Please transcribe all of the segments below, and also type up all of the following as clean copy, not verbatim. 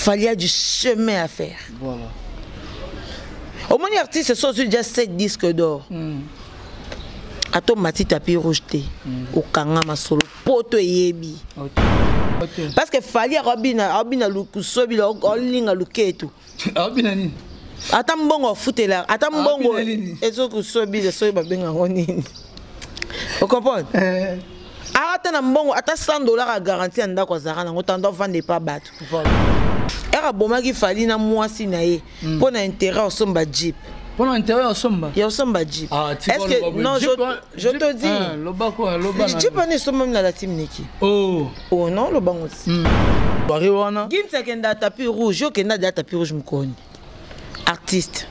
Fally a du chemin à faire. Voilà. Omoni artiste so ozwi déjà 7 disques d'or. Ata omati tapis rouge te, okanga masolo poto eyebi. Parce que Fally akobina, akobina lukusobila, olinga luketu. Akobina nini? Ata mbongo afutela, ata mbongo ezokusobila soki babenga yango nini. Ocomprendre? Eh. Ata na mbongo ata 100 $ ya garantie ya ndako azalaka nango, tando avanda epa bato. Ere abomaki Fally na mwasi na ye mpo na intérêt osomba jeep. Mpo na intérêt osomba? Ya osomba jeep. Ah, est-ce que non, je te dis, lobako loba. Jeep wana esombami na la team Niki. Oh. Oh non, lobango ti. Bari wana. Gims akenda tapis rouge, yo okenda deya tapis rouge mokoni artiste,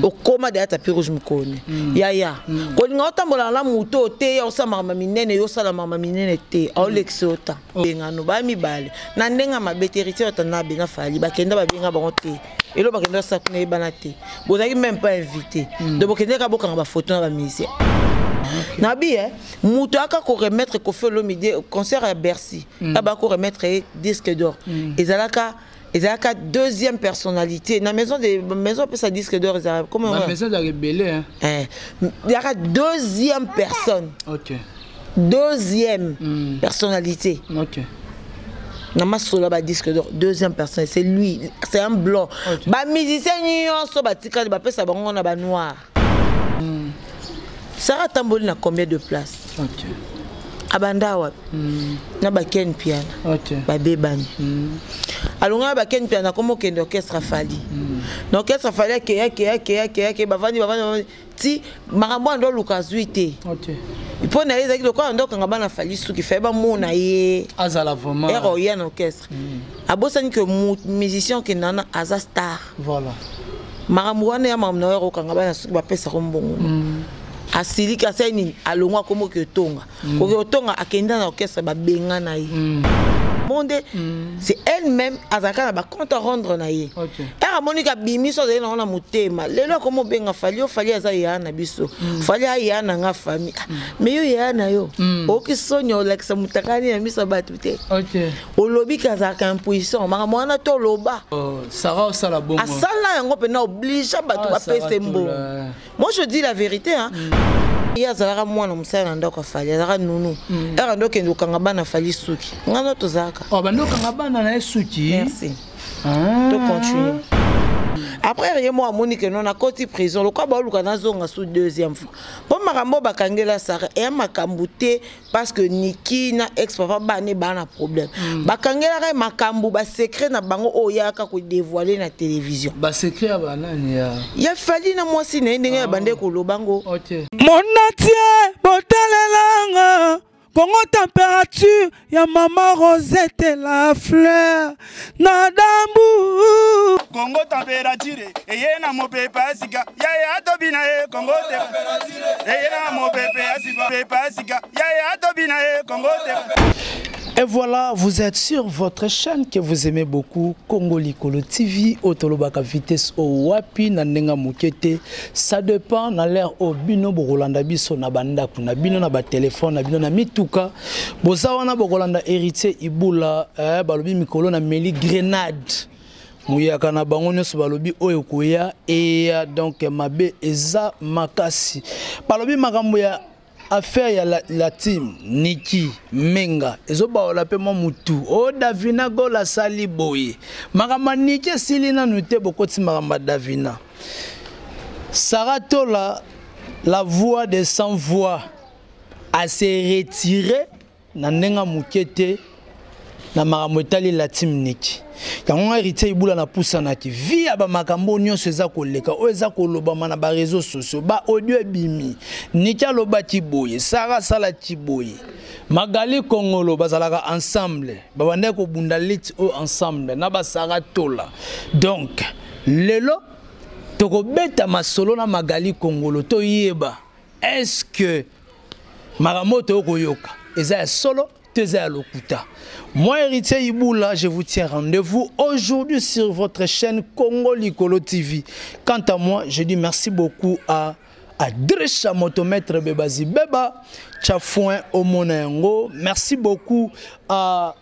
okóma deya tapis rouge mokoni yaya. Kolinga otambola na moto te ya osala makambo minene, yo osala makambo minene te, aolekisa yo ta bengano baya mibale na ndenge ya mabe te. Héritier otanda abenga Fally, bakenda babenga bango te. Elo bakenda osala kuna eyebana te, bozalaki même pas invité. Donc bokendeka bokanga bafoto na bamusicien nabi e moto aka koremettre Koffi Olomide concert ya Bercy, aba koremettre ye disque d'or. Ezalaka deuxième personnalité na maison de maison apesa disque d'or, ezalaka comment? Maison ezalaka ebele. Ezalaka deuxième personne. Deuxième personnalité na masolo ya badisque d'or, deuxième personne, c'est lui, c'est un blanc. Bamusicien nyonso batikali bapesa bango na banoir. Sara atamboli na combien de place? Abanda wapi? Na baken Piana. Babebani, alonga na baken Piana, akoma okende orchestre Fally. Na orchestre Fally akeya, akeya, akeya, akeya, akeya, bavandi, bavandi, bavandi ti makambo wana ndo oluka azwi te. Mpo na ye ezalaki lokola ndo okanga bana Fally suki faye bamona ye. Azala vraiment. Ere oya na orchestre, abosani ke musicien okenda wana aza star. Makambo wana ya makambo na yo okanga bana suki bapesako mbongo. Asiliki, asali nini? Alongwa, akomoki otonga, koki otonga, akenda na orchestre, babenga na ye monde. C'est elle-même azalaka na bacompte à rendre na ye. Ere amoniki abimi so azali nango na motema. Lelo akoma obenga Fally: yo Fally aza yaya na biso, Fally aya na nga famille. Mais yo yaya na yo oyoki soni olakisa motakani na miso ya bato te. Olobi ke azalaka impuissant, makambo wana to oloba. Sara osala bongo. Asala yango mpena, oblige bato bapesa mbongo. Moi, je dis la vérité, hein. Ye azalaka mwana mosala na ndako ya Fally, azalaka nunu. Ere ndo okende okanga bana Fally suki, nga ndo tozalaka. Oh, bando okanga bana na ye suki. Merci. To continue après. Ye mo amoni ke no nakoti prison lokwa baoluka nazonga su deuxième fois mpo makambo oyo bakangela Sara eya makambo te, parce que Niki na ex papa bana ebaa na problème. Bakangelaka ye makambo basecret na bango oyo yaka kodévoile na télévision. Basecret ya banani ya? Ya Fally na mwasi na ye, ndenge ya bande koloba ngo. Monatie botalelanga Kongo température ya mama Rosette la fleur na dambu. Kongo température eye na mopepe ya sika yaya atobi na ye. Kongo eye na mopepe ya sika, pepe ya sika yaya atobi na ye. Kongo. Et voilà, vous êtes sur votre chaîne que vous aimez beaucoup, Congo Likolo TV, Otolobaka vitesse au wapi na ndenga mukete. Ça dépend na l'heure au bino bokolanda biso na bandako, na bino na ba téléphone, na bino na mituka. Boza wana bokolanda Héritier Ibula, eh, balobi mikolo na meli grenade. Muyaka na bango nyonso balobi oyo koya eya, donc mabe eza makasi. Balobi makambo ya affaire ya la team Niki Menga ezobaola mpe mwa mutu o Davina Gol asali boye. Makambo ya Niki esili nanu te, bokoti makambo ya Davina. Sara Tola, la voix de sans voix, a se retiré na ndenge moke te na makambo etali la team Niki. Yango nga Héritier Ibula na pusanaki vi ya bamakambo nyonso eza koleka, oyo eza kolobama na bareseau sociaux, baaudio ebimi, Niki alobaki boye, Sara asalaki boye, Magali Kongolo bazalaka ensemble, babandaki kobunda liti oyo ensemble na basara Tola. Donc lelo tokobeta masolo na Magali Kongolo, toyeba est-ce que makambo oyo toyokoyoka eza ya solo to eza ya lokuta. Moi, Héritier Iboula, je vous tiens rendez-vous aujourd'hui sur votre chaîne Congo Likolo TV. Quant à moi, je dis merci beaucoup à Dresha Motomètre Bebazi Beba, Chafouin Omona yango. Merci beaucoup à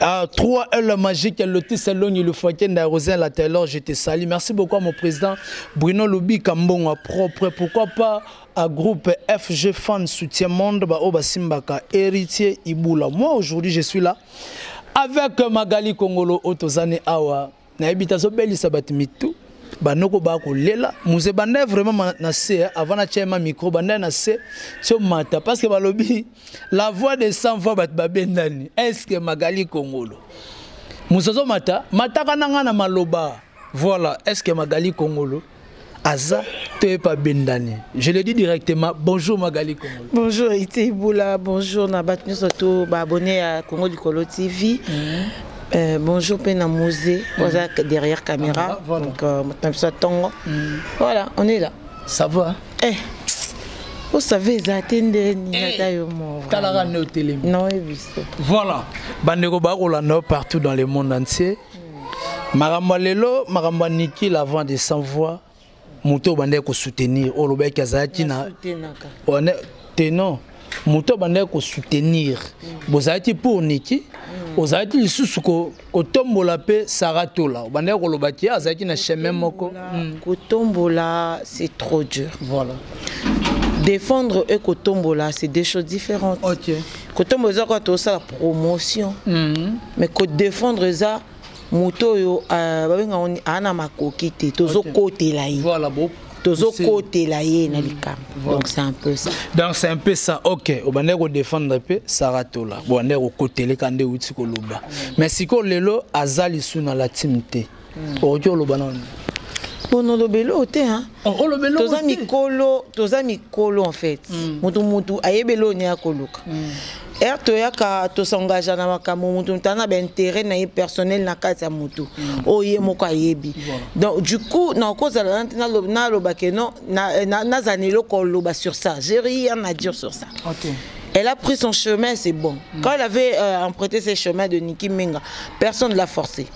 À 3L magique, Lotis Aloni, le Fouaken Rosin, la Taylor, je te salue. Merci beaucoup à mon président Bruno Loubi Kambonga propre. Pourquoi pas à groupe FG Fan Soutien Monde, ba Oba Simbaka, héritier Iboula. Moi aujourd'hui, je suis là avec Magali Kongolo Otozane Awa. Nayebi tazobelisa bato mitu, banoko bakolela muze banda vraiment na se avant na tia ma micro, banda na se tio mata parce que balobi la voix de 100 voix bato babendani. Est-ce que Magali Kongolo muzozo mata mataka nanga na maloba? Voilà, est-ce que Magali Kongolo aza te pa bendani? Je le dis directement, bonjour Magali Kongolo. Bonjour Ite Iboula, bonjour na bato nyonso to ba abonné à Congo Likolo TV. Bonjour Pena Mosé, mm. derrière caméra. Ah, voilà. Donc, tongo. Voilà, on est là. Ça va? Eh, vous savez, Zatende, non, voilà. Bandeko Bakolano partout dans le monde entier. Maramba Lelo, Maramba Niki, la voix de sans voix, Mouto Bandeko soutenir, Olobek Azatina. On est non. Mouto Bandeko soutenir. Bozati pour Niki. Ozalaki lisusu kotombola mpe Saratola, obandaki koloba ti azalaki na chemin moko. Kotombola, c'est trop dur. Voilà. Défendre et kotombola, c'est deux choses différentes. Ok. Kotombola eza kwa tosala promotion. Mais ko défendre eza moto oyo babenga ana makoki te, tozokotela ye. Voilà, bon. Tozokotela ye na likambo. Donc c'est un peu ça. Donc c'est un peu ça. OK, obandaki ko défendre pe Saratola. Obandaki ko kotele kande uti koloba. Mais siko lelo azali su na la team te. Okoki oloba nani? Bon, olobelo te hein. Olobelo. Toza mikolo, toza mikolo en fait. Mutu mutu ayebelo ni akoluka. Er toyaka tosengage na makambo mutu tana ba intérêt na ye personnel na kati ya mutu. Oye moko ayebi. Donc du coup na kozala na na loba ke non na na zanelo ko loba sur ça. J'ai rien à dire sur ça. OK. Elle a pris son chemin, c'est bon. Quand elle avait emprunté ses chemins de Niki Menga, personne ne l'a forcé.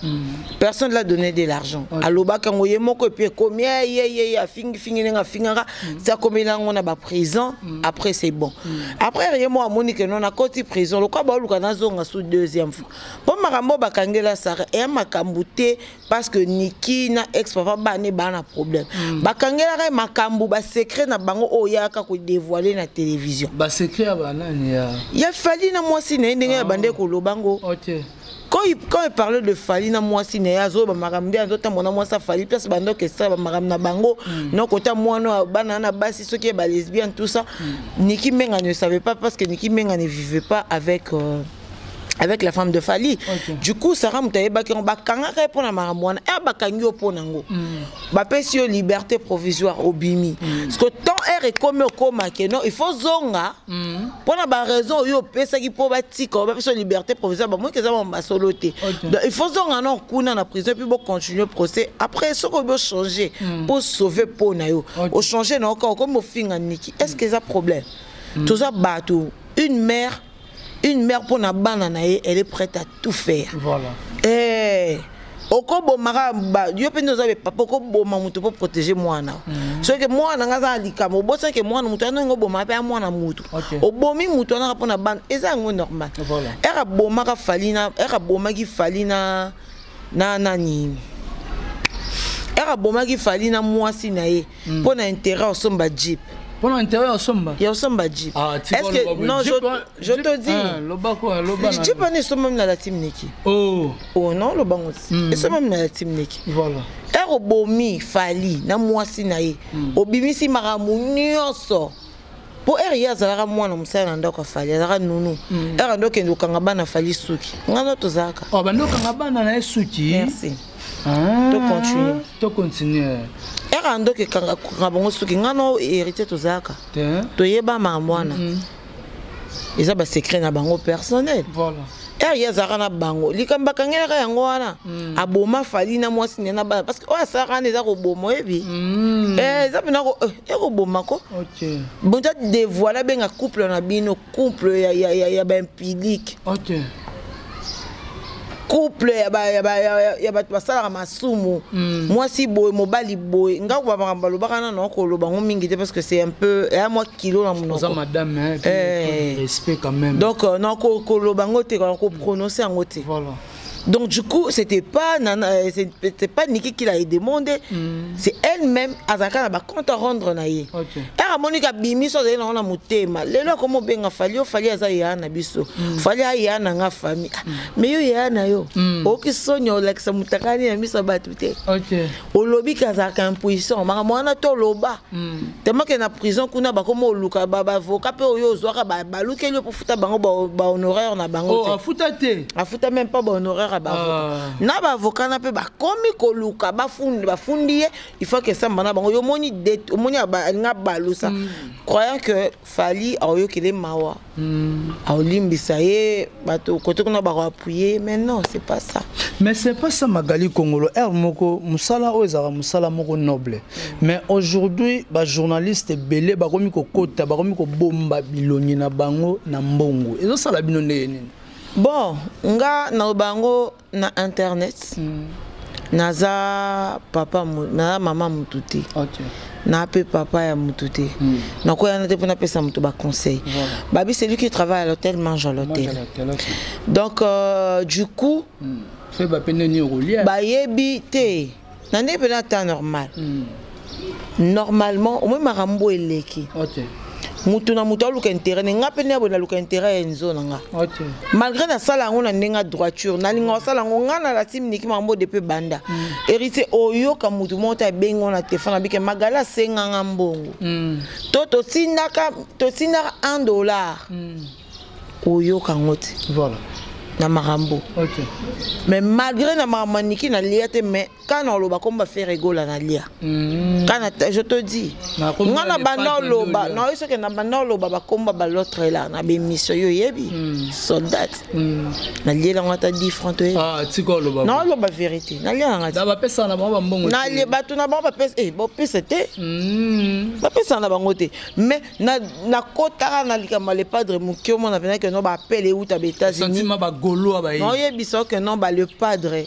Personne ne l'a donné de l'argent. Aloba kango ye moko et puis combien ye ye ye fingi fingi nga fingara, ça combien là on a ba prison, après c'est bon. Après rien moi Monique non a koti prison, le quoi ba luka na zonga sous deuxième fois. Bon makambo bakangela Sara et makambuté parce que Niki na ex papa ba ne ba na problème. Bakangela makambu ba secret na bango oyaka ko dévoiler na télévision. Ba secret ba na il a fallu na mwasi na ndenge ya bande kolobango. OK. Quand il parlait de Fally na mwasi na yazo ba makamde nzota mona mwasi Fally place bando ke ça ba makam na bango non kota mwana bana na basi soki ba lesbienne tout ça. Niki Menga ne savait pas parce que Niki Menga ne vivait pas avec avec la femme de Fally. Okay. Du coup, Sarah Moutayeba qui ba kanga répondre à maramwana, e ba kangi opona ngo. Ba pesi yo liberté provisoire obimi. Parce que tant er est comme koma que non, il faut zonga. Pona ba raison yo pesa ki po ba tika, ba pesi liberté provisoire ba moi que ça ba soloté. Donc il faut zonga non kuna na prison puis bon continuer procès. Après ce qu'on veut changer pour sauver pona yo. Au changer non encore comme au finga Niki. Est-ce que ça problème? Tout ça bateau, une mère pour na bana na ye, elle est prête à tout faire. Voilà. Eh, okobo mara ba yo pe ndoza papa okobo ma mutu pour protéger moi na. So que moi na ngaza likamo, bosa que moi na mutu na ngobo ma pe moi na mutu. Obomi mutu na pona bana, eza ngo normal. Voilà. Era boma ka falina, era boma ki falina na nani. Era boma ki falina mwasi na ye pona intérêt osomba jeep. Pour l'intérieur, Somba. Il y a Somba Jeep. Ah, est-ce que non, je te dis. Jeep, on est même dans la team Niki. Oh. Oh non, le bango. Ils sont même dans la team Niki. Voilà. Obomi Fally na mwasi na ye. Obimisi maramu nyonso. Po er ya zalaka mwana mosala na ndako Fally, azalaka nunu. Er ndoko ndo kanga bana Fally suki. Ngana tozalaka. Oh ba ndoko kanga bana na ye suki. Merci. Ah, To continue. To continue. Era ndoke kanga bango suki ngano héritier tozalaka. Toyeba mwana. Eza ba secret na bango personnel. Voilà. Er ya zalaka na bango. Likamba kangela yango wana. Aboma Fally na mwasi na bana parce que oya sara na eza koboma oyebi. Eh eza pena ko ekoboma ko. OK. Bon ta dévoiler benga couple na bino couple ya ya ya ba impudique. OK. Couple ya bato basalaka masumu, mwasi boye, mobali boye. Nga makambo balobaka nano, koloba ngo mingi te parce que c'est un peu eya mwa kilo na Oza monoko. Madame, hein, puis Eh. il faut respect quand même. Donc na koloba yango te, koprononce yango te. Voilà. Donc du coup, c'était pas Nana, c'était pas Niki qui l'a demandé, c'est elle-même azalaka na bacompte à rendre na ye. Ere amoni kabimi so azali nango na motema. Lelo akoma obenga Fally. O Fally aza yaya na biso, Fally aya na nga famille. Ah, mais yo yaya na yo, okoki soni olakisa motakani na miso ya bato te. Olobi ke azalaka impuissant, makambo wana to oloba tellement ke na prison kuna bakoma oluka baavocat mpe oyo ozwaka, balukeli yo mpo futa bango bahonoraire na bango Oh, te. Afuta te. Afuta même pas bahonoraire ya baavocat. Ah. Na baavocat na mpe bakomi koluka, bafundi, bafundi ye. Il faut ke samba na bango. Yo omoni omoni alinga balusa, croyant que Fally aoyokele mawa, aolimbisa ye, bato kote kuna bakoappuye. Mais non, c'est pas ça. Mais c'est pas ça. Magali Kongolo, r moko mosala oyo ezalaka mosala moko noble, mais aujourd'hui bajournaliste ebele bakomi kokota, bakomi kobomba bilongi na bango na mbongo. Ezosala bino ndenge nini? Bon, nga naloba yango na internet, naza papa naza mama mutu te, na mpe papa ya mutu te. Nakoyana te mpo napesa moto baconseil. Babi, celui qui travaille à l'hôtel mange à l'hôtel. Donc du coup Fe bapene nini okolia. Bayebi te na ndenge mpena temps normal. Normalement omoi makambo eleki, mutu na mutu aluka intérêt ne. Nga mpe nde boye naluka intérêt ya nzo na nga. Malgré nasala yango na ndenge ya droiture, nalinga kosala yango. Nga na lati Niki makambo depuis banda Héritier. Oyoka mutu moko te abengi ngo na telefone abike Magali asenganga mbongo to totindaka 1 dollar. Oyoka yango te na makambo. Mais malgré na makambo ya Niki, nalia te. Mais ka na oloba komba Ferre Gola, nalia. Kana je te dis, Na komba nga na le banda padre oloba nde olia. naoyi soki na banda oloba bakomba bal'autre là na bémission, yo oyebi soldat, nalielango ata 10 francs toyebi. Ah, tika oloba. Naoloba vérité, nalia nanga te. Na bapesaka na bango bambongo te. Nalie bato na bango bapesa, bopesa te, bapesaka na bango te. Mais nakotaka na likambo ya le padre moke, omona mpena ke no baapele euta ba États-Unis. Sentiment bagaulois baye. Naoyebisa ke non, ba le padre,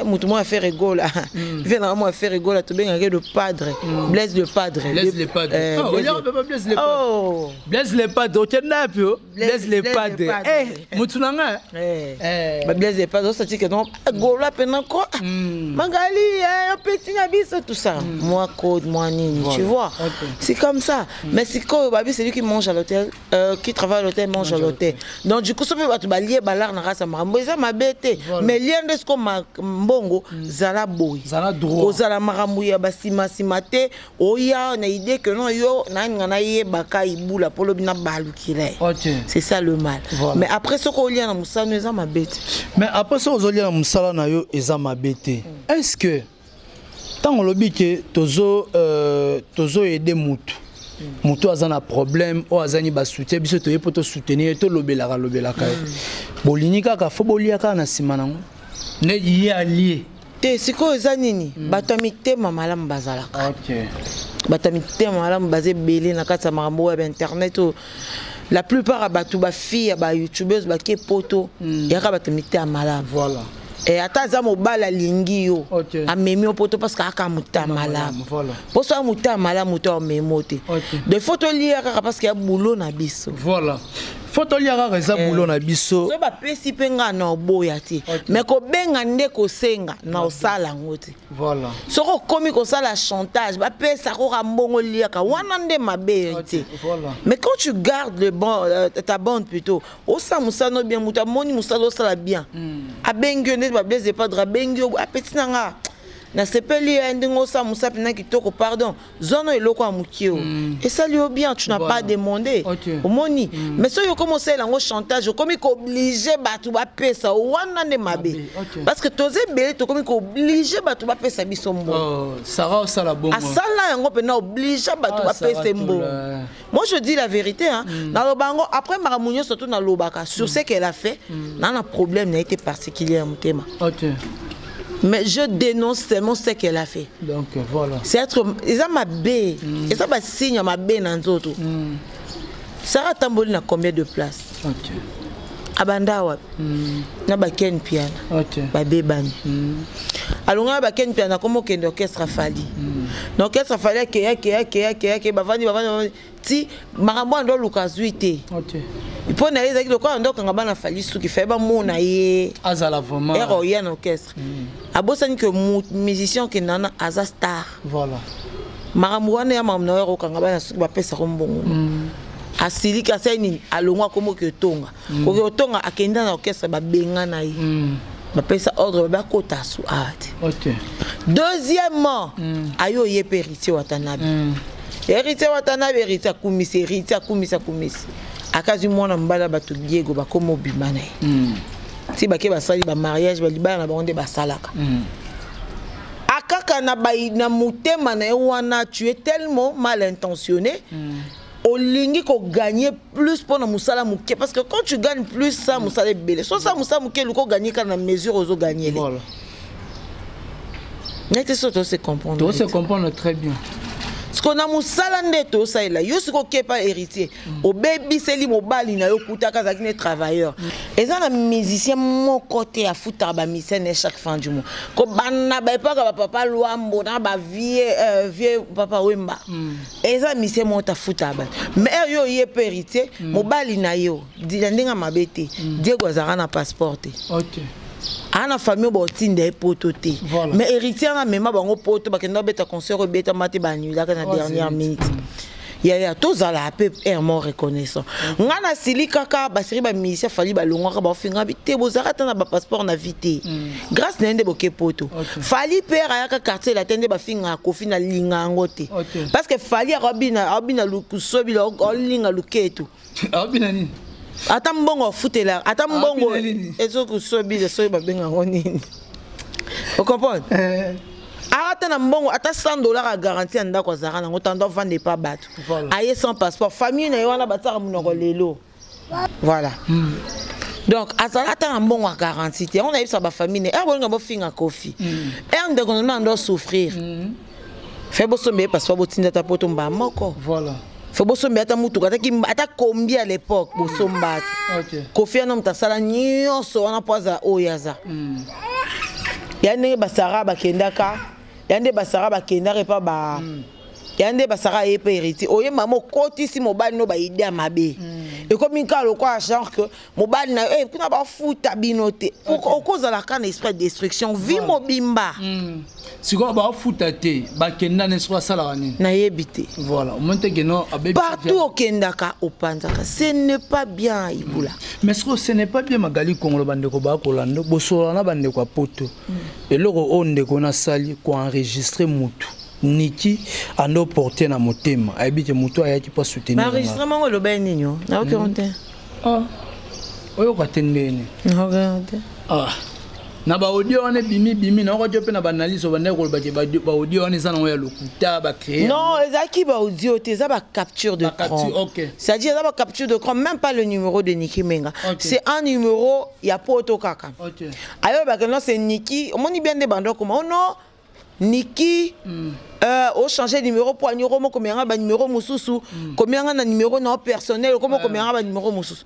motu moko aFerre Gola, vie nanga moko aFerre Gola, tobengaki le padre, Blaise le padre. Blaise le padre. Eh, Ah, Blaise oliaka mpe ba Blaise le padre. Oh. Blaise le padre, okenda yapi o Blaise le Blaise le padre? Padre. Eh, mutu na nga. Eh. Eh. Ba Blaise le padre osati ke non, gaulois mpena ko Magali, opesi na biso tout ça, moi code, moi nini, tu vois. C'est comme ça. Mais sikoyo babi, c'est lui qui mange à l'hôtel, qui travaille à l'hôtel mange à l'hôtel. Donc du coup, so mpe bato balie balare na kati ya makambo, eza mabe te. Mais lia nde siko mbongo, zala boye. Zala droit. Kozala makambo ya basimasima te. Oya na idée que non, yo naninga nayebaka ibula mpo lobi nabalukila ye. C'est ça le mal. Mais après, soki olia na mosano, eza mabe te. Mais après, soki ozolia na mosala na yo, eza mabe te. Est ce que ntango olobi ke tozo tozoaider mutu, moto aza na problème, oyo azani basoutien, biso toye mpo tosoutenir ye, tolobelaka lobelaka ye, bolingi kaka fo bolia kaka na nsima nango nde ye alie? Te, sikoyo eza nini? Bato ya mitema malamu bazalaka. Bato ya mitema malamu baza ebele na kati ya makambo oyo ya bainternet oyo. La plupart ya bato, bafille ya bayoutubeurs bake poto, yaka bato ya mitema malamu. Ata aza mobali alingi yo, amemi yo poto parce que aka motema malamu. Mpo so ya motema malamu te, amemi yo te. Donc faut tolia kaka parce que ya boulot na biso. Voilà, fo tolia kaka, eza boulot na biso. So bapesi mpe nga na oboya te, mais kobenga nde kosenga na osala yango te. Soki okomi kosala chantage, bapesa koka mbongo liaka wana nde mabe te. Mais quand tu gardes le bon, ta bande plutôt, osala mosala no bien, moto amoni mosala osala bien, abengi yo nde baBlaise Padre abengi yo, apeti na nga, nasepeli ye ndenge osala mosala mpena kitoko, pardon, zwana eloko ya mokie o esali yo bien, tu n'as pas demandé. Omoni? Mais soki okomi osalela yango chantage, okomi koobliger bato bapesa, wana nde mabe. Parce que toza ebele, tokomi koobliger bato bapesa biso mbongo. Oh, Sara osala bongo. Asala yango mpena, oblige bato Ah, bapesa Sarah mbongo. Tola. Moi, je dis la vérité, hein. Naloba yango après makambo nyonso to nalobaka sur ce qu'elle a fait na problème na ye te particulier ya motema. Mais je dénonce seulement ce qu'elle a fait. Donc voilà. C'est être eza mabe, eza basigne ya mabe na nzoto. Sara atamboli na combien de place? Abanda wapi? Na baken Piana. Babebani. Alonga na baken Piana, koma okende orchestre Fally. Na orchestre Fally, akeya, akeya, akeya, akeya, akeya, bavandi, bavandi, bavandi ti makambo wana, oluka azwi te. Mpo na ye ezalaki lokola ndo okanga bana Fally suki faye bamona ye. Azala vraiment. Ere oya na orchestre, abosani ke musicien okenda wana aza star. Makambo wana ya makambo na yo okanga bana suki, bapesako mbongo. Asiliki, asali nini? Alongwa, akomoki otonga, koki otonga, akenda na orchestre, babenga na ye, bapesa ordre, babe akota asu awa te. Deuxièmement, ayo oye mpe Héritier Watanabe. Héritier Watanabe, Héritier akumisi, Héritier akumisi, akumisi, akazwi mwana mobali ya bato Diego, bakoma obima na ye ti bake basali bamariage, balibala na bango nde basalaka. Akaka na, na motema na ye wana, tu es tellement mal intentionné. Olingi kogagner plus mpo na mosala moke, parce que quand tu gagnes plus, ça mosala ebele, so sa mosala moke, eluka ogagner kaka na mesure ozogagner le. Neti so tose comprendre. To se comprendre très bien. Siko na mosala nde tosalela yo, sikoyo okepa Héritier, obebiseli mobali na yo, kutaka azalaki ne travailleur. Eza na musicien moko te afutaka bamusicien ne chaque fin du mois. Kobanda baepaka bapapa Lwambo na bavie vieux Papa Wemba, eza musicien moko te afutaka bato. Mais heure yo oye mpe Héritier, mobali na yo na ndenge ya mabe te, Diego azalaka na passeport te. Aa na famille oyo baotinda ye poto te. Mais Héritier wana amema bango poto, bakenda babeta concert oyo ebetama te, baannulaka na dernière minute. Yaya, tozala mpe air mort reconnaissant. Nga nasili kaka baseri bamusicien Fally balongwaka, baofinga bi te, bozalaka ata na bapasseport na vie te. Grâce na ye nde boke poto. Fally pere ayaka Quartier Latin nde bafingaka Kofi, nalinga yango te. Parce que Fally akobina, aobina lukusobila, olinga luketu. Aobina nini? Ata mbongo afutela, ata mbongo Aobina nini? Ezokusobila, soki babenga yango nini, ocomprendre? Ata na mbongo, ata 100 $ ya garantie ya ndako azalaka nango, tando avanda epa bato. Aye sans passeport, famille na ye wana batiaka monoko lelo. Voilà. Donc azala ata na mbongo ya garantie te. Yango nayebisaka bafamille na ye, bolinga bofinga Kofi, ere ndeko na ndo souffrir, fe bosomba ye passeport, botinda ata poto mbaa moko. Fe bosomba ata mutuka, ata kombi à l'époque bosomba te. Kofi wana moto asala nyonso wana mpo aza oyo aza. Ya ndenge basara bakendaka, ya nde basara bakendaka epa ba ya nde basara ye mpe Héritier oye mama okotisi mobali no baide ya mabe. Ekomi kaka lokola genre que mobali na yo kuna bafuta bino te. Okozala kaka na esprit ya destruction vie mobimba. Sikoyo bafuta te, bakenda na sikoyo asalaka nini? Nayebi te. Voilà, omoni te keno partout okendaka opanzaka, ce n'est pas bien, Ibula. Mais sikoyo ce n'est pas bien, Magali Kongolo. Bandeko bakolanda, bosolola na bandeko ya poto. Eloko oyo ndeko nasali koenregistrer mutu Niki ando porte na motema, ayebi ke motu ayaki mpo asoutenir. Baenregistrement ngo eloba nini? O nayoki yango te. Ah, oyoka te ndeni? Nayoki yango te. Ah, na baaudio wana ebimi bimi, nayoka te mpe na baanalyse obandaki koloba ke baaudio wana eza nango ya lokuta, bacréer. Non, ezalaki baaudio te, eza bacapture de Bacapture, cran. C'est-à-dire eza bacapture de cran, même pas le numéro de Niki Menga. C'est un numéro ya poto kaka. Ayobaka non, c'est Niki. Omoni bien nde bando okoma oh non, Niki, ochange numéro po ani okoma komianga banuméro mosusu, komianga na numéro na yo personnel, okoma komianga banuméro mosusu.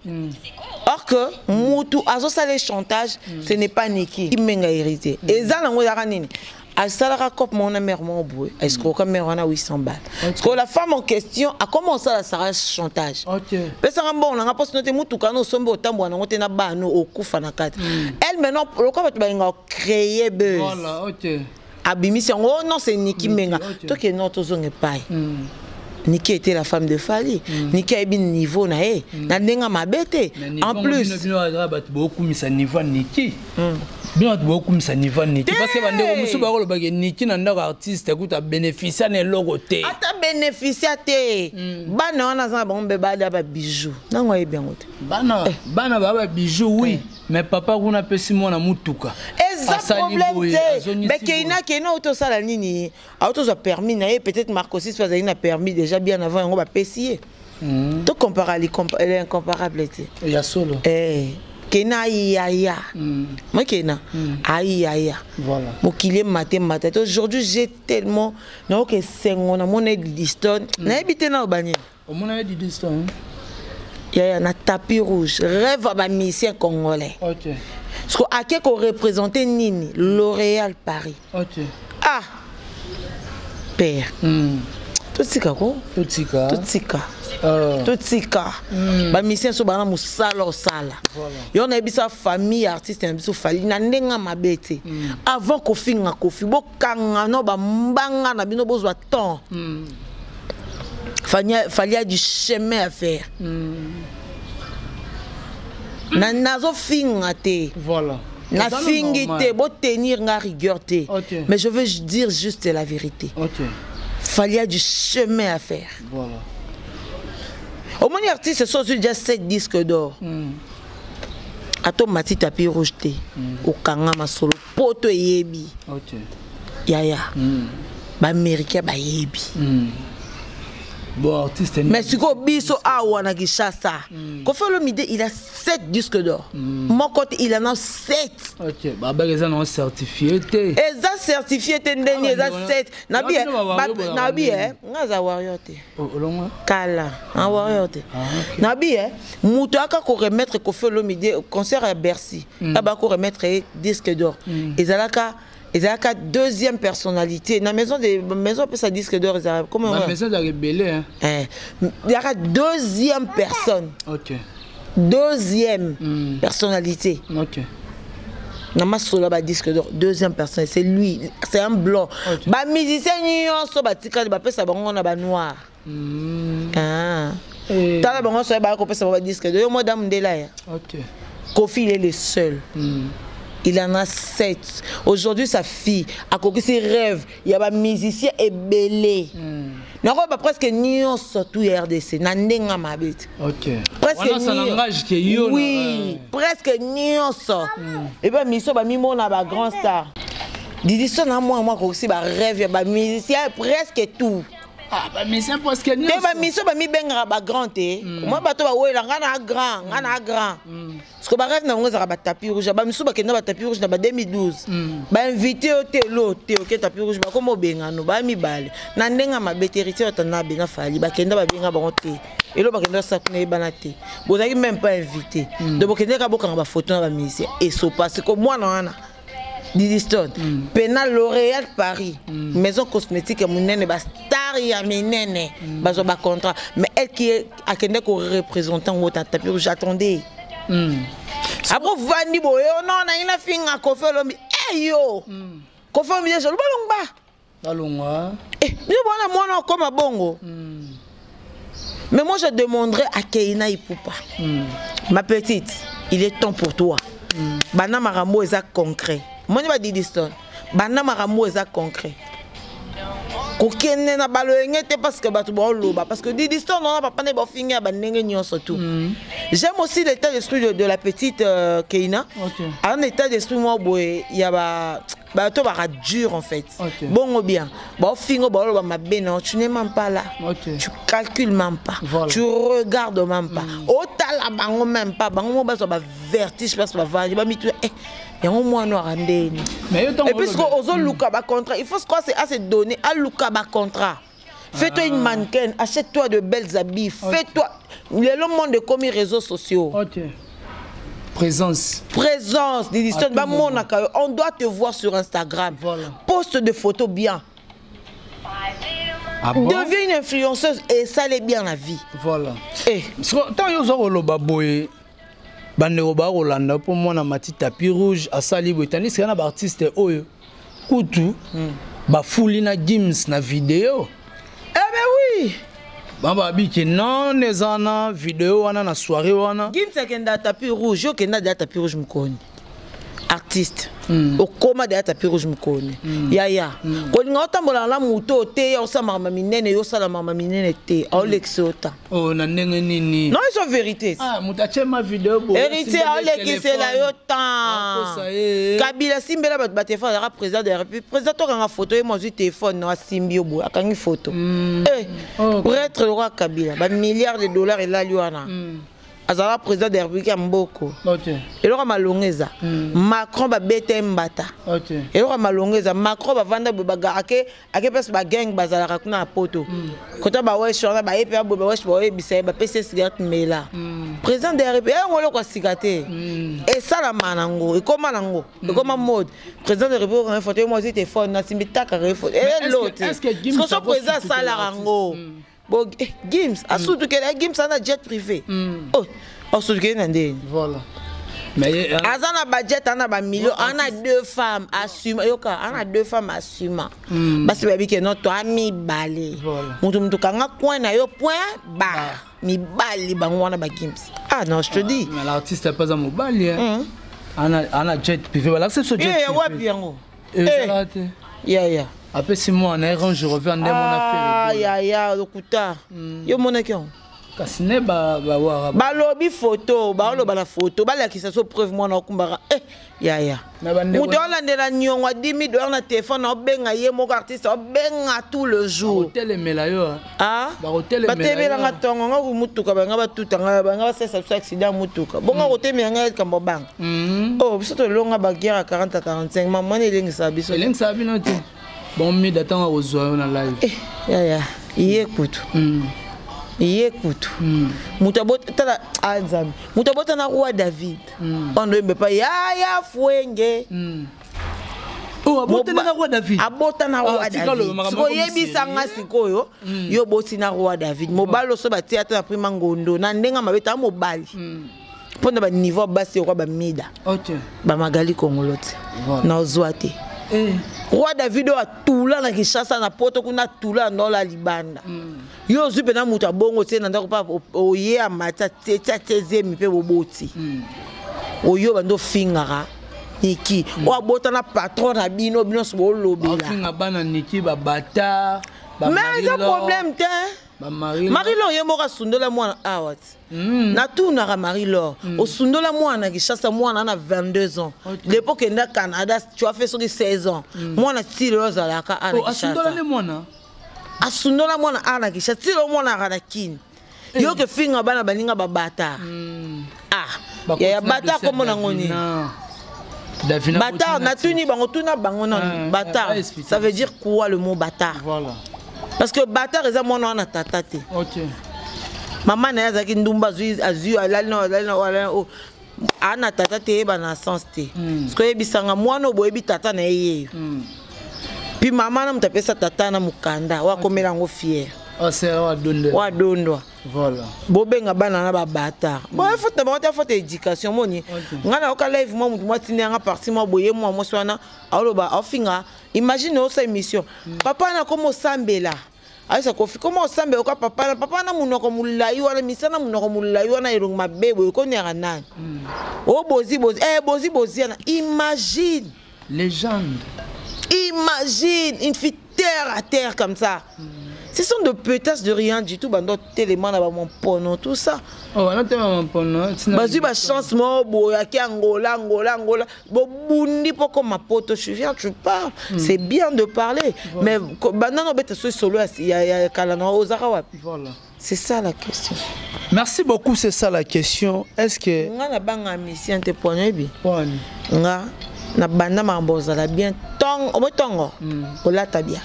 Or que mutu azosala chantage, ce n'est pas Niki Menga. Héritier eza nango ezalaka nini? Asalaka cope moko na mare moko boye, escroka mare wana 800 balles. Parce que la femme en question akoma osala sara chantage: pesanga mbongo nanga mposo no te, mutuka na osombi, otambola nango te na bana, okufa na kati. Elle maintenant, lokola bato balingaka créer buzz, Voilà, ok. abimisi yango: oh non, c'est Niki Menga. Toke non, tozonga epai. Niki était la femme de Fally. Niki ayebi niveau na ye na ndenge mabe te. En plus bino bato bokumisa niveau ya Niki, bino bato bokumisa niveau ya Niki, parce que bandeko mosusu bakolobaki Niki na ndako artiste ekuta bénéficia na eloko te. Ata bénéficia te, bana wana aza na bango mpe balia babijou, nango ayebi yango te. Bana, bana baa babijou, oui, mais papa kuna apesi mwana mutuka. Eza problème te. Mais keina, keina auti osala nini? Auti ozwa permis na ye. Peut-être Marco 6 azali na permis déjà bien avant, yango bapesi ye. To compara l'incomparable te. Ya solo. Kena ayaya, moi kena ayaya. Mokili emata, emata te. Aujourd'hui j'ai tellement nayoka esengo, namona Didistone, nayebi te naloba nini. Omona ye Didistone? Yaya, na tapis rouge, rêve ya bamusicien congolais. Parce que ake koreprésente nini? L'Oréal Paris. Ah, père, totika ko. Totika. Totika. Ah. Totika bamusicien so bana mosala osala. Yo nayebisa famille ya artiste na biso Fally na ndenge mabe te. Avant kofinga Kofi, bokanga no bambanga na bino, bozwa temps. Fally a du chemin à faire. Na nazofinga te. Nafingi te, botenir nga rigueur te. Mais je veux dire juste la vérité. Fally a du chemin à faire. Omoni, artiste so ozwi déjà 7 disques d'or, ata omati tapis rouge te, okanga masolo poto eyebi. Yaya, baaméricain bayebi. Bon, artiste. Mais sikoyo biso awa na Kinshasa, Kofi Olomide, il a 7 disques d'or. Moko te, il en a 7. Ok, babaka eza nango certifié te. Eza certifié te ndeni? Ah, Eza bandeko 7. Nabi bino ba warrior bolaka nabi ndeni. nga aza warrior te. Oh, olongwa. Kala un warrior te. Ah, ok. Nabi moto aka koremettre Kofi Olomide concert ya Bercy, aba koremettre ye disque d'or, ezalaka deuxième personnalité na maison de maison apesa disque d'or, ezalaka comment? Bamaison ezalaka ebele, hein. Ezalaka deuxième personne. Deuxième personnalité na masolo ya badisque d'or, deuxième personne, c'est lui, c'est un blanc. Bamusicien nyonso batikali, bapesa bango na banoir. Ah. Tala bango nyonso baya kopesa bango badisque d'or, yo modamu ndela ya. Kofi, il est le seul. Il en a 7. Aujourd'hui, sa fille akokisi rêve ya bamusicien ebele. Nakoyeba presque nyonso tu ya RDC na ndenge mabe te. Presque Wana ça n'engage que yo na- Oui, presque nyonso. Ebe miso bamimona bagrand star. Didi So na mwana mwa akokisi barêve ya bamusicien presque tout. Ah, bamusicien presque Te. nyonso. Bamisio bamibengaka bagrand te. Mwa bato bawela nga na grand, nga na grand, parce que barêve na bango ezalaka batapis rouge. Bamisusu bakenda batapis rouge na ba 2012, bainvite yo te, elo te, oke tapis rouge, bakoma obengano baya mibale na ndenge ya mabe te. Héritier batanda abenga Fally, bakenda babenga bango te. Elo bakenda basala kuna eyebana te, bozalaki même pas invité. Donc bokendeka bokanga bafoto na bamusicien esopa. Siko mwana wana Didi Stone pena L'Oréal Paris, maison cosmétique ya monene, bastar ya minene bazwa bacontrat, mais elle qui est akende koreprésente yango ta tapis rouge, attendez. Après ovandi boye, oh non, nangi nafinga Kofi Olombi eyo Kofi Olombi deja lobalongba. Balongwa. Bino bwana mwana okoma bongo. Mais moi, je demanderais à Keina Ipupa, ma petite, il est temps pour toi. Bana makambo eza concret. Moni ba Didi Stone, bana makambo eza concret. Kokende na baloyenge te parce que bato baoloba, parce que Didi Stone wana papa nde bafingi ya bandenge nyonso tout. J'aime aussi l'état d'esprit de la petite Keina. Un état d'esprit moi boye ya ba bato baka dur en fait. Bongo bien baofingo, baoloba mabe na, tu n'es même pas là. Tu calcules même pas. Tu regardes même pas, otala bango même pas. Bango mo bazwa bavertige place bavandi bamitu yango mwana aka ndeni. Mais yo ntango Et puis ozoluka bacontrat, il faut se croire à se donner, aluka bacontrat. Fais-toi une mannequin, achète-toi de belles habits, fais-toi. Le monde ekomi réseaux sociaux. Présence. Présence des histoires. À tout Bamonaka yo. On doit te voir sur Instagram. Poste de photos bien. Ah bon? Deviens une influenceuse et ça allait bien la vie. Eh, ntango yo oza koloba boye, bandeko bakolanda mpo mwana mati tapis rouge asali boye, tandis que na baartiste oyo kutu bafuli na Gims na video. Eh ben oui. Bango babiki non, eza na video wana na soirée wana. Gims akenda tapis rouge, yo okenda deya tapis rouge mokoni. Artiste okóma deya tapis rouge mokoni. Yaya, kolinga otambola na moto te, ya osala makambo minene, yo osala makambo minene te, aolekisa yo ta. Oh, na ndenge nini? Non, eza vérité. Ah, moto atie ma video boye. Héritier aolekisela yo temps. Akosa ye. Kabila asimbela bato batelefone, azalaka président de la République. Président tokanga photo, ye mo azwi telefone no asimbi yo boye, akangi photo. Eh, prêtre le roi Kabila, bamilliard de dollars elali wana, azalaka président de la République ya mboko. Eloko ya malongo eza Macron babeta ye mbata. Eloko ya malongo eza Macron bavanda boye, ake place bagang bazalaka kuna na poto, kota bawesh wana baye mpe baboye bawesh, baoyebisa ye, bapesi ye cigarette mela. Président de la République yango eloko ya sika te. Esalama nango, ekoma nango, ekoma mode. Président de la République okanga photo, ye mwa azwi telefone, nasimbi takaka ye photo. Elo te. Soso président asalaka yango. Bo Gims asutukela, Gims aza na jet privé. Oh, asutukeli na ndeni? Voilà. Mais aza na budget, aza na bamillion, aza na deux femmes asuma. Yoka, aza na deux femmes asuma. Basi bayebi ke no toa mibale. Moto kanga coin na yo, point barre. Mibali bango wana bagims. Ah non, je te dis. Mais l'artiste apaza mobali, hein. Ana jet privé, balakisa biso jet privé. Wapi yango? Ezalaka te. Yaya. Apesi mwana ye Range Rover nde mona. Ferre. Yaya, lokuta. Yo monaki yango? Kasi ne bawara. Balobi photo, baoloba na photo, balakisa so preuve mwana okumbaka. Eh, yaya, moto alandela niongo ya 10 000 dollars na telefone, aobenga ye moko artiste, aobenga tout le jour. Otelemela yo. Batelemelanga ntongo nga mutuka, banga batutanga, banga basalisa biso accident ya mutuka. Bonga kotemela ngai likambo banga. Oh, biso tolonga baguerre ya 40 à 45, mamwana elengisaka biso. Elengisaka bino te. Bon, mida ntango akozwa yo na live. Yaya, ye kutu, ye kutu moto abota, tala a Nzambe, moto abota na roi David wana oyembe pa yaya Fwenge. Abota na roi David. Abota na roi David. Sikoyo yebisanga, sikoyo yo boti na roi David, mobali oso batia ata na prima ngondo na ndenge mabe ta mobali mpo na baniveau basi okwa bamida bamagali kongolo te na ozwa te. Roi David oyo atula na Kinshasa, na Poto kuna, atula ndola libanda. Yo ozwi mpena moto abongo tie na ndako mpa oye amati atie atie zemi mpe boboti. Oyo bando ofingaka Niki oyo abota na patron na bino, bino nyonso bolobela. Ofinga bana Niki babata. Mais eza problème te. Marie Lor ye moko asundola mwana awa ti. Natunaka Marie Lor, osundola mwana na Kinshasa, mwana na 22 ans. Depuis okenda Canada, tu as fait soki 16 ans, mwana ti lelo azalaka a na Kinshasa. Asundola mwana a na Kinshasa, ti lelo mwana aka na Kini. Yo ke finga bana baninga babata. Ah yaya, bata kombo nango nini? Bâtard, natuni bango, tuna bango nanu. Bâtard, ça veut dire quoi, le mot bâtard? Voilà. Parce que bâtard eza mwana wana tata te. Mama na ye azalaki ndumba, azwi azwi alali na alali na alali na ana tata te, yeba na sens te. Parce que oyebisanga mwana oyo boyebi tata na ye yeyo, puis mama na moto apesa tata na mokanda oyo akomela yango fier. Oyo adondwa. Bobenga bana na babâtard. Bon, faute na bango te, faute ya éducation. Moni ngai nayoka live mwa motu mwa tindi yanga parti mwa boye, mwa mwasi wana aoloba, aofinga. Imagine osa émission, papa na koma osambela, ayesa Kofi koma osambela oka papa na papa na monoko molai wana, misala monoko molai wana, elongi mabe boye, ekoniaka nani o bozi bozi, eh, bozi bozi wana. Imagine. Légende. Imagine une fille terre à terre comme ça. Ce sont de pétasses de rien du tout. Bando tellement na bampono, tout ça. Oh, wana te bampono. Bazwi bachance moko boye, aki Angola, Angola, Angola, bobundi mpo koma Poto. Tu viens, tu parles, c'est bien de parler, mais bandana obeta so solo ya kala na ozaka wapi? Voilà. C'est ça la question. Merci beaucoup, c'est ça la question. Est-ce que Nga na banga mission te po oyebi nga na banda makambo ozala bien ntongo omoi ntongo kolata bien,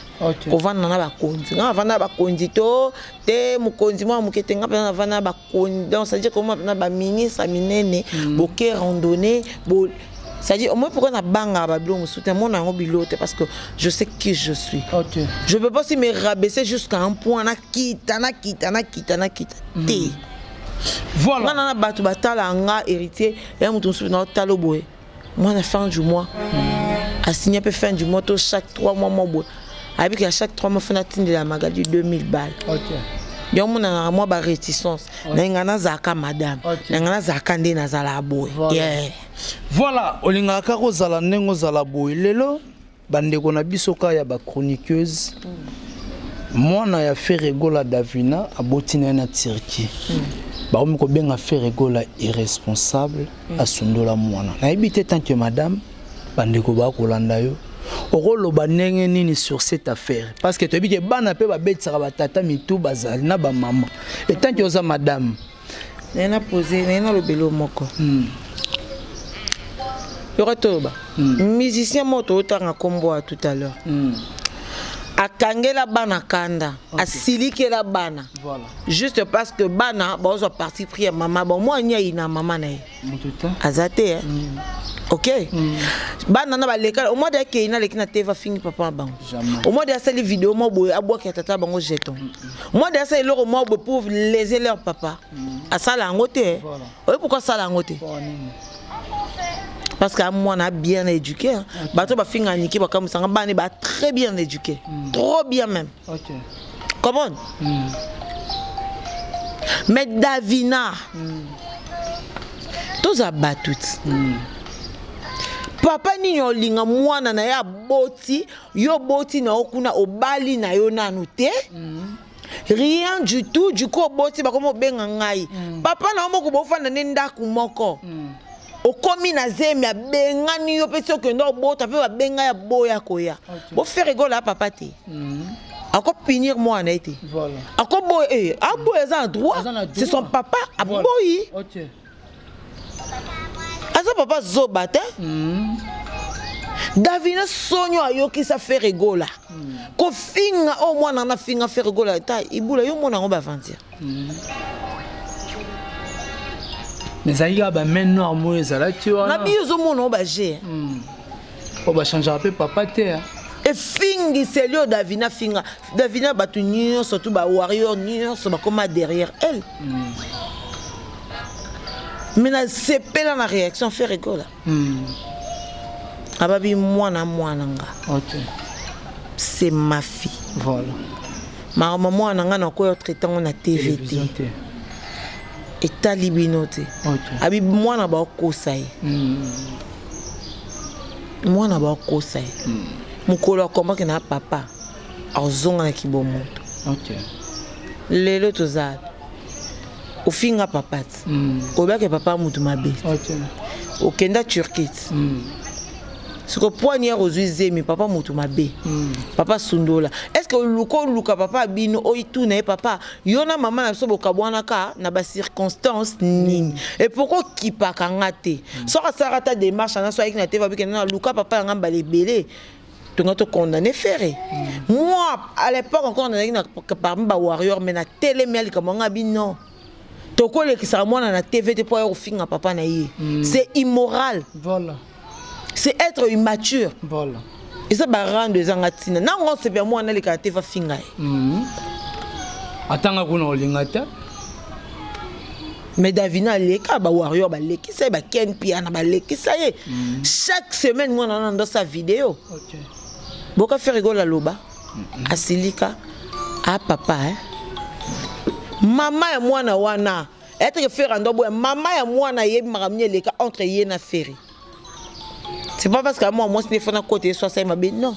kovanda na bakonzi. Nga navanda na bakonzi to te, mokonzi mwa moke te. Nga mpenza navanda na bakonzi, donc c'est-à-dire koma mpena baministre minene, boke randonnée bo, c'est-à-dire au moins pourquoi nabangaka babilo mosusu te, mona yango bilo te, parce que je sais qui je suis. Je peux pas aussi me rabaisser jusqu'à un point nakita nakita nakita nakita te. Voilà. Nga na bato batala nga héritier ya moto mosusu na otala boye, mwana fin du mois asigne mpe fin du mois to chaque 3 mois mwa boye, ayebi ke à chaque 3 mois fana atindela Magali 2000 balles. Yango monanaka mwa baréticence na nga, nazalaka madame na nga, nazalaka nde nazala boye. Yeah. Voilà, olingaka kaka ozala ndenge ozala boye. Lelo bandeko na biso kaka ya bachroniqueuse, mwana ya Ferre Gola Davina aboti na ye na Turquie, bakomi kobenga Ferre Gola irresponsable, asundola mwana. Nayebi te, tant que madame, bandeko bakolanda yo, okoloba ndenge nini sur cette affaire? Parce que toyebi ke bana mpe babetisaka batata mitu, bazali na bamama. Et tant que oza madame? Naye na pose, naye nalobela yo moko. Yoka, toloba musicien moko tootanga nkombo ya tout à l'heure. Akangela bana kanda, Ok. Asilikela bana. Voilà. Juste parce que bana bazwa parti pris ya mama, bon mwa nyai na mama na ye. Moto te. Aza te, eh? Ok, bana na baleka au moins de akei na leki na te afingi papa na bango. Jamais. Au moins de asali vidéo mwa boye abwaki ya tata bango jeton, au moins de asali eloko mwa boye pour léser leur papa, asala yango te, eh. Voilà. Oye, pourquoi asala yango te? Mpo nini? Parce que mwana bien éduqué, hein. Bato bafinga niki bakamusanga bana ba très bien éduqué, trop bien même. Comment? Mais Davina, toza bato ti papa nini olinga mwana na ye aboti yo, boti na yo kuna, obali na yo nanu te, rien du tout. Du coup oboti, bakoma obenga ngai papa na yo moko, bofanda nde ndako moko, okomi na zemi, abengani yo mpe. Ti okende obota mpe babenga ya boya koya. BoFerre Gola ya papa te, akopunir mwana ye te. Akoboya, eh, aboya, eza na droit. Aza na droit. C'est son papa. Aboyi. Aza papa zoba te. Davina, sonio ayokisa Ferre Gola kofinga oyo mwana na finga Ferre Gola ta ibula yo mona yango baventure. Mais ezalaki kaka bamain noire moko ezalaki Na wana. biyo ozomona oyo baje. Oyo bachangeaka mpe papa te, hein. Efingiseli oyo Davina finga Davina, bato nyonso tu bawarrior nyonso bakoma derrière elle. Mais nasepela na réaction Ferre Gola. Ababi mwana mwana nga. C'est ma fille. Makambo mwana nga nakoya traite yango na TV Télévision te. te. Etali bino te. Abi mwana bakokosa ye. Mwana bakokosa ye, mokolo akombaki na papa azonga na kibomoto. Lelo toza wapi? Ofinga papa ti oyebaki papa mutu mabe ti. Okenda Turquie ti siko poignard, ozwi zemi, papa motu mabe. Papa sundola, est ce que oluka oluka papa bino oyituna ye: papa, yo na mama na biso bokabwanaka na bacirconstance nini? Et pourquoi okipaka nga te? Soki asalaka ata démarche ana so ayeki na te, babikende na luka papa yanga mbala ebele, tonga tokondamne Ferre. Moi, à l'époque encore, nazalaki na parmi bawarrior, mais na telemi ya likambo nga bino tokolekisaka mwana na TV te mpo aya kofinga papa na ye. C'est immoral. C'est être immature. Eza barando ezanga ntina nango osepela mwana alekaka te fafinga ye. Atanga kuna olinga te. Mais Davina aleka, bawarrior balekisa ye, baken piana balekisa ye. Chaque semaine mwana wana ndosa video. Boka Ferre Gola aloba, asilika a papa, eh? Mama ya mwana wana eteke Ferre ando boya mama ya mwana ayebi makambo nini eleka entre ye na Ferre. C'est pas parce que mwa mwasi nde fana kote ye so asali mabe, non.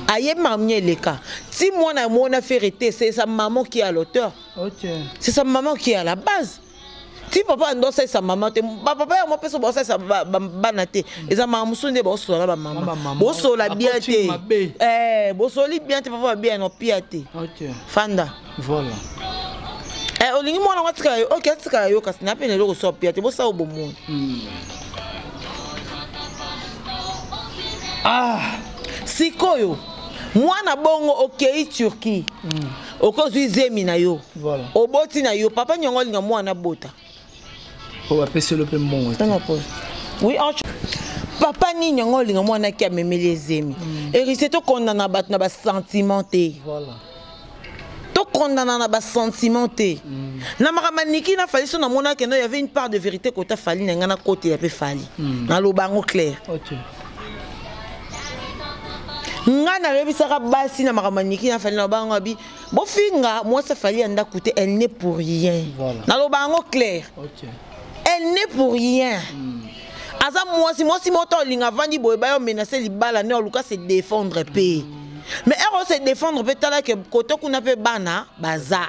Ayebi makambo nini eleka ti mwana ya mwana Ferre te. C'est sa maman qui est à l'auteur. C'est sa maman qui est à la base. Ti papa ando osalisa mama te, bapapa yango mpe so baosalisa bana te, eza mama mosusu nde baosola na bamama. Bamama. Bosola bien Bakoti te. mabe. Eh, bosoli bien te, papa babia no pia te. Fanda. Eh, olingi mwana ngo atikala yo, ok, atikala yo, kasi na pene eloko so pia te, bosala bomoni. Ah. Sikoyo mwana bongo okei Turquie, okozwi zemi na yo. Oboti na yo, papa nyongo olinga mwana bota. Po bapeselo mpe mbongo te. Tanga pause. Oui, papa nini yango olinga mwana aki amemeli ezemi? Héritier, tokondana bato na basentiment te. Tokondana na basentiment te. Na makambo niki na Fally so namonaki no y avait une part de vérité kota Fally na ngai nakotela mpe Fally. Naloba yango clair. Ngai nalobisaka basi na makambo ya niki na Fally na bango abi bofinga mwasi Fally ya ndako te, elle n'est pour rien. Naloba yango clair. Elle n'est pour rien. Aza mwasi, mwasi moto olinga avandi boye bayo menace libala nde oluka se défendre mpe. Mais ere se défendre mpe, tala ke kote kuna mpe bana baza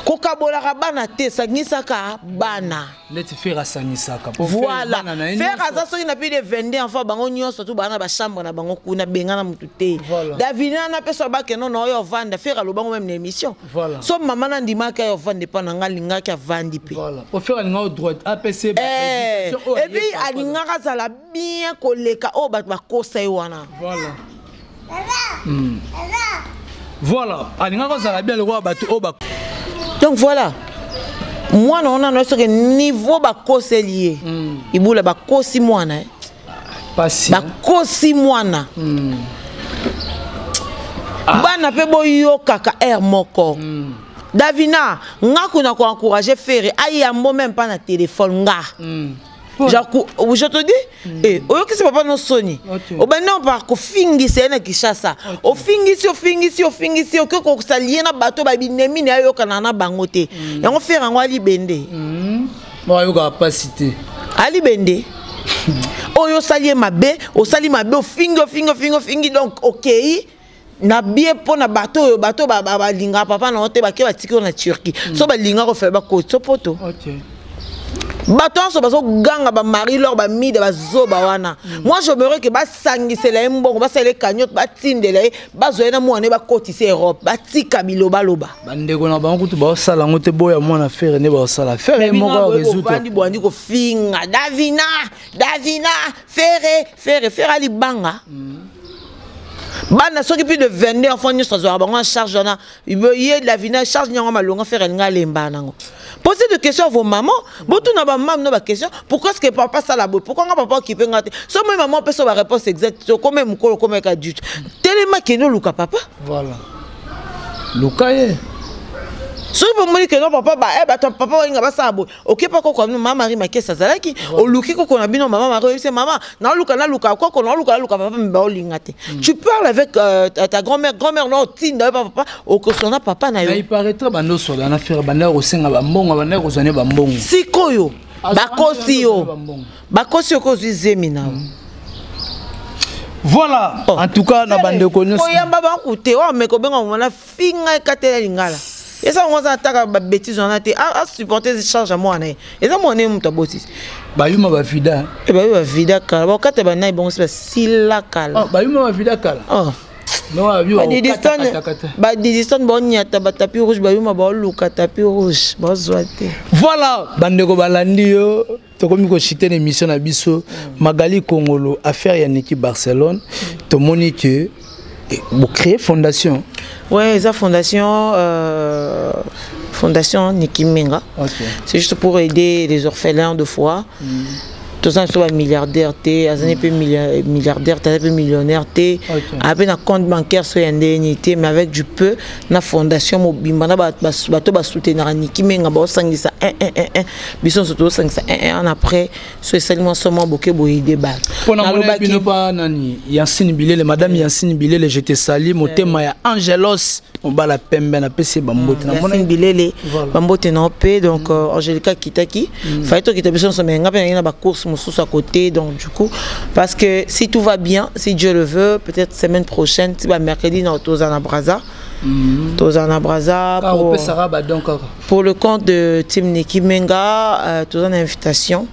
kokabolaka bana te, sangisaka bana. Neti Ferre asangisaka. Po Ferre Voilà. bana na ye Ferre nyonso. aza soki na plus de 22 enfants, bango nyonso tu baa na bachambre na bango kuna, bengana motu te. Davina na mpe so abakeno na oyo ovanda, Ferre alobango même na émission. So mama na ndimaki ayo ovanda epa na nga, alingaki avandi mpe. Po Ferre alingaka droit apc. Eh, et puis alingaka azala bien koleka oyo bato bakosa ye wana. Voilà, alingaka kozala bien lokola bato oyo ba. Donc voilà, mwana wana na soki niveau bakoseli ye, ibula bakosi mwana, eh. Pasi. Bakosi mwana. Bana mpe boyokaka aire moko. Davina, nga kuna koencourage Ferre ayambo même pas na téléphone nga. Je te dis, eh, oyokisi papa no soni. Obandi par kofingisa ye na Kinshasa, ofingisi, ofingisi, ofingisi, okoki kosalie na bato babinemi na ayokana na bango te. Yango Ferre yango alibende. Moko ayokaka pasi te. Alibende oyo osali ye mabe, osali mabe, ofingi, ofingi, ofingi, ofingi. Donc okei na bie mpo na bato oyo, bato balingaka papa na yo te, bake batiki yo na Turquie. So balingaka ofele, bakoti so poto. Bato nyonso bazoganga, bamarie lor, bamide, bazoba wana. Moi, j'aimerais ke basangisela ye mbongo, basalela ye cagnotte, batindela ye, bazwa ye na mwana ye, bakotisa Europe, batika bilobaloba. Bandeko na bango kutu baosala yango te. Boya mwana Ferre nde baosala Ferre ye moko aresoudre. Bandi bwandi kofinga Davina, Davina, Ferre, Ferre, Ferre alibanga. Bana soki plus de 22 enfants nyonso azwaka bango en charge wana, ye Davina charge nyango malonga. Ferre alinga alemba nango. Posez des questions à vos mamans, botuna bamame no baquestion: pourquoi est ce que papa sala boye? Pourquoi nga papa okipe nga te? So moi maman opesa baréponse exacte. So kome mokolo komeka adulte, telema, kende oluka papa. Voilà, luka ye. Soki bomoni keno papa bato ya papa balinga basala boye, okepa koko na bino, mama Marie Makesi azalaki, oluki koko na bino, mama Marie, oyebisi mama: naoluka, naluka koko, naoluka, naluka papa, me baolinga te. Tu parles avec ta grand-mère, grand-mère na otinda yo pa papa, okosona papa na yo. Na il paraîtrait bando osola na Ferre, banda kosenga bambongo, banda kozwa ne bambongo. Sikoyo bakosi yo, bakosi yo, kozwi zemi na yo. Voilà. Oh. En tout cas, na bandeko nyonso koyamba banku te oyo ameka obenga mona finga ekatela lingala, eza yango aza ataka babétise wana te. Asupporte charge ya mwana ye, eza mwana ye moto abotisi. Bayuma bavida. E bayo bavida kala, bakata banai bongo si basila kala. Oh, bayuma bavida kala. Oh. No, babi Badidistone baonyata batapis rouge, bayuma baoluka tapis rouge, bazwa te. Voilà, bandeko balandi yo, tokomi koshite na émission na biso. Magali Kongolo, affaire ya Niki Barcelone, tomoni ke bocréer fondation. Ouais, eza fondation, fondation Niki Menga. C'est juste pour aider les orphelins de foi. Toza biso bamilliardaire te, azali mpe milliardaire te, aza mpe millionnaire te, ape na compte bancaire so ya ndeni te, mais avec du peu na fondation mobimba na bato basoutenaka Niki Menga, baosangisa 1 1 1 1, biso nyonso tozosangisa 1 1 1, après so esali mwa somo boke boyede bato. Mpona mona bino pa nani, Yansine Bilele, madame Yansine Bilele, je te salue, motema ya Angelos mobala pembe, napesi ye bambote. Yassine Bilele, bambote na mpe. Donc Angélika akitaki, fallait tokita biso nyonso, mais nga mpe nangi na bacourse mosusu à côté. Donc du coup, parce que si tout va bien, si Dieu le veut, peut-être semaine prochaine, ti bamercredi na toza na Braza, toza na Braza opesaka badon kaka. Pour le compte de team Niki Menga, toza na invitation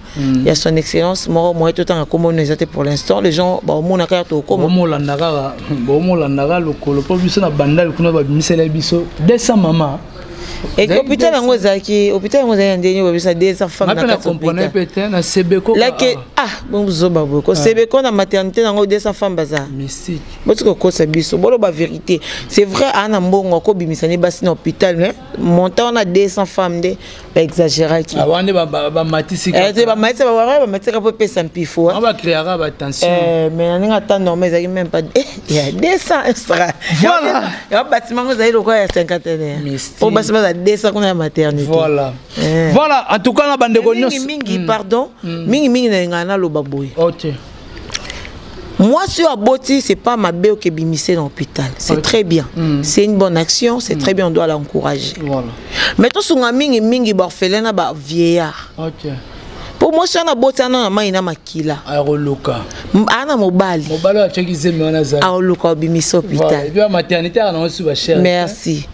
ya son excellence moko moye totanga komona eza te pour l'instant. Les gens baomonaka ya tokoma. Bomolanda kaka, bomolandaka lokolo mpo biso na Bandali kuna babimisela biso 200 mama. Hôpital yango ezalaki, hôpital yango ezalaki na ndenge babisa 200 femmes na kati hôpital mpe te na Sebeko. Lake, ah, bozoba boye ko Sebeko na maternité nango 200 femmes baza. Mystique. Boti kokosa biso, boloba vérité. C'est vrai, aa na mbongo akobimisa ne basi na hôpital, mais montant wana 200 femmes nde baexagéraki. Wana nde bamatisi. Te, bamatisi, bamatisaka mpo epesa mpifo. Bacréaka batension. Mais na ndenge ata normal ezalaki même pas ya 200 extra. Voilà. Ya bâtiment ngo ezali lokola ya cinquantenaire po basi baza 200 kuna ya maternité. Voilà, en tout cas na bandeko nyonso mingi mingi, pardon, mingi mingi nalingaka naloba boye: mwasi oyo aboti, c'est pas mabe okebimise na hôpital, c'est très bien, c'est une bonne action, c'est très bien, on doit l'encourager. Mais tosunga mingi mingi baorphelin na bavieillard, mpo mwasi wana aboti ana na mai na makila. Akoluka. Ana mobali. Mobali oyo atiaki zemi wana azali. Aoluka obimisa hôpital. Et puis maternité aka nango su bacher. Merci.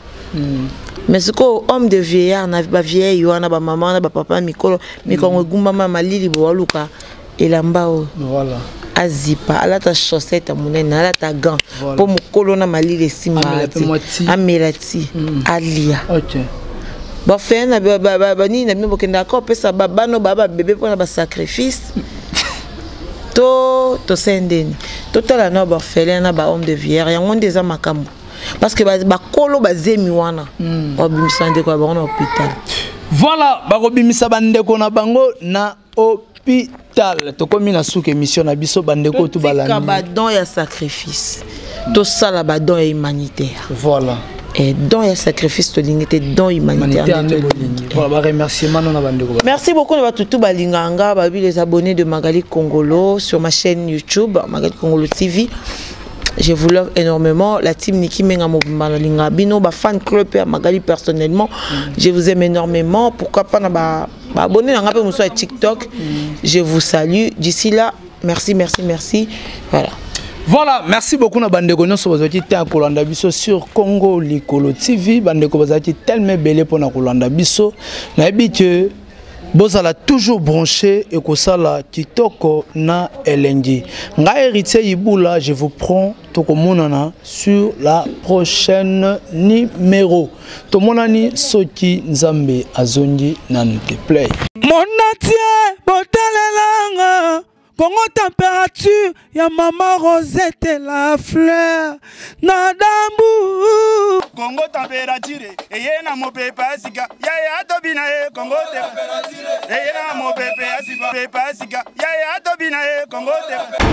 Mais sikoyo homme de vieillard na bavieille wana, bamama wana, bapapa mikolo, mikongo egumbama, malili bo aluka elamba oyo azipa, alata chaussette ya monene, alata gant mpo mokolo na malili esimba te, amela ti, alia. Bafeye na banini na bino, bokendaka kopesa bano baa babebe mpona basacrifice. To tosali ndeni totala na baorphelin na bahomme de vieillard, yango nde eza makambo, parce que bakolo bazemi wana babimisa ndeko ya bango na hôpital. Voilà, bakobimisa bandeko na bango na hôpital. Tokomi na suka émission na biso, bandeko tu Totika balandi. Badon ya sacrifice, tosala badon ya humanitaire. Voilà. Don ya sacrifice tolingi te, don humanitaire humanitaire nde nde tolingi. bolingi. Voilà, baremerciement no na bandeko Merci beaucoup na batutu balingaka nga, babi les abonnés de Magali Congolo sur ma chaîne YouTube Magali Congolo TV. Je vous love énormément. La team Niki Menga Mobimba nalinga bino, ba fan club ya Magali personnellement. Je vous aime énormément. Pourquoi pas na ba abonné na nga pe mosusu ya TikTok. Je vous salue. D'ici là, merci, merci, merci. Voilà. Voilà, merci beaucoup na bandeko nyonso bazalaki te ya kolanda biso sur Congo Likolo TV. Bandeko bazalaki tellement ebele mpona kolanda biso. Nayebi ke bozala toujours branché ekosala kitoko na elengi. Ngai Héritier Ibula, je vous prends, tokomonana sur la prochaine numéro. Tomonani soki Nzambe azongi nanu te. Play. Monatie botalelanga Kongo température ya mama Rosette la fleur na dambu. Kongo température eye na mopepe ya sika, yaya tobina ye. Kongo te eye na mopepe ya sika, pepe ya sika, yaya tobina ye. Kongo te.